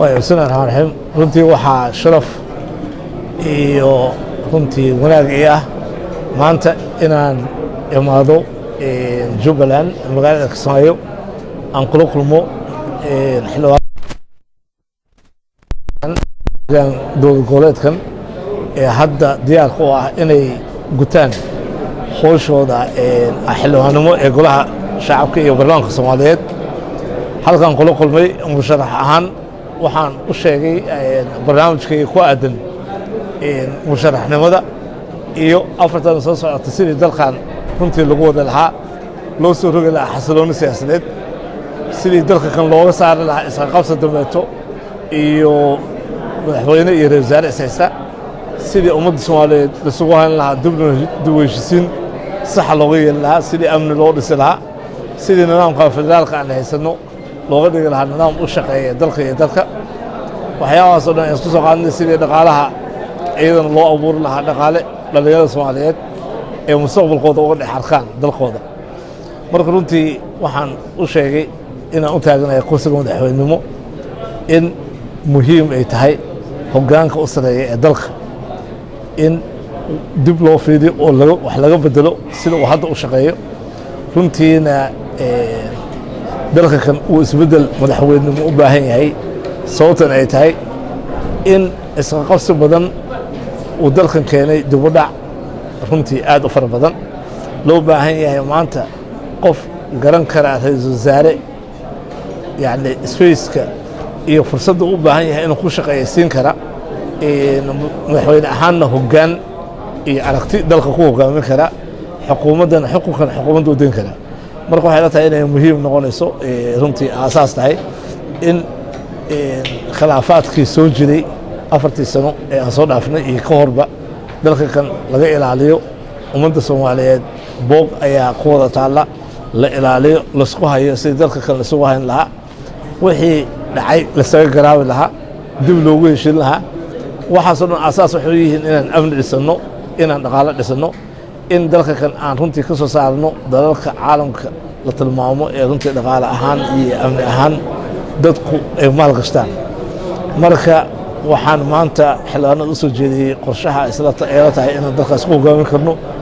Bismillahi raxmaan raxiim. Runtii waxaa sharaf iyo runtii wanaag ii ah maanta inaan imaado Jubbaland, magaalada Kismaayo, aan kula kulmo xildhibaan dowlad goboleedkan ee hadda diyaarka u ah inay gutaan howshooda xildhibaannimo ee Golaha Shacabka iyo Baarlamaanka Soomaaliyeed. Halkaan kula kulmay musharax ahaan, waxaan u sheegay barnaamijkayga ku aadan musharaxnimada iyo 4tan soo socota, sidii dalkan runtii lagu wada lahaa, loo soo rogi lahaa xasilooni siyaasadeed, sidii dalka kan looga saari lahaa isqaqabsa dambeeto iyo madaxweyne iyo ra wasaare ishaysta, sidii ummadda Soomaaliyeed laisugu hayn lahaa, dibna dib u heshisiin saxa looga yeeli lahaa, sidii amni loo dhisi lahaa, sidii nidaamka federaalka aan haysanno looga dhigi lahaa nidaam u shaqeeya dalka iyo dadka. Waxyaabahaas oo dhan aan isku soo qaadnay, sidii dhaqaalaha iyadana loo abuuri lahaa dhaqaale dhallinyarada Soomaaliyeed ee mustaqbalkooda uga dhex arkaan dalkooda. Marka runtii waxaan u sheegay inaan u taaganahay kursiga madaxweynenimo, in muhiim ay tahay hoggaanka u sareeya ee dalka in dib loo fiidiyo oo wax laga bedelo sida uu hadda u shaqeeyo. Runtiina dalka kan uu isbeddel madaxweynenimo u baahan yahay, sababtan ay tahay in isqaqabsi badan uu dalkan keenay, dib u dhac runtii aad u fara badan. Loo baahan yahay maanta qof garan karaa ra-iisul wasaare, yacni spaceka iyo fursadda u baahan yahay inuu ku shaqeeya siin kara, madaxweyne ahaanna hoggaan iyo aragti dalka ku hoggaamin kara, xukuumaddana xukunkan xukuumadda u dayn kara. Marka waxay la tahay inay muhiim noqonayso, runtii aasaas tahay in khilaafaadkii soo jiray 4tii sano ee aan soo dhaafnay iyo ka horba dalka kan laga ilaaliyo. Ummadda Soomaaliyeed boog ayaa ku wada taalla, la ilaaliyo, laisku hayo sidii dalka kan laisugu hayn lahaa, wixii dhacay lasaga garaabi lahaa, dib loogu heshin lahaa. Waxaasoo dhan aasaas waxay yihiin inaan amni dhisanno, inaan dhaqaalo dhisanno, in dalka kan aan runtii ka soo saarno dalalka caalamka la tilmaamo ee runtii dhaqaale ahaan iyo amni ahaan dadku ay maal gashtaan. Marka waxaan maanta xildhibaanada u soo jeediyey qorshaha isla tahay inaan dalkaas ku hoggaamin karno.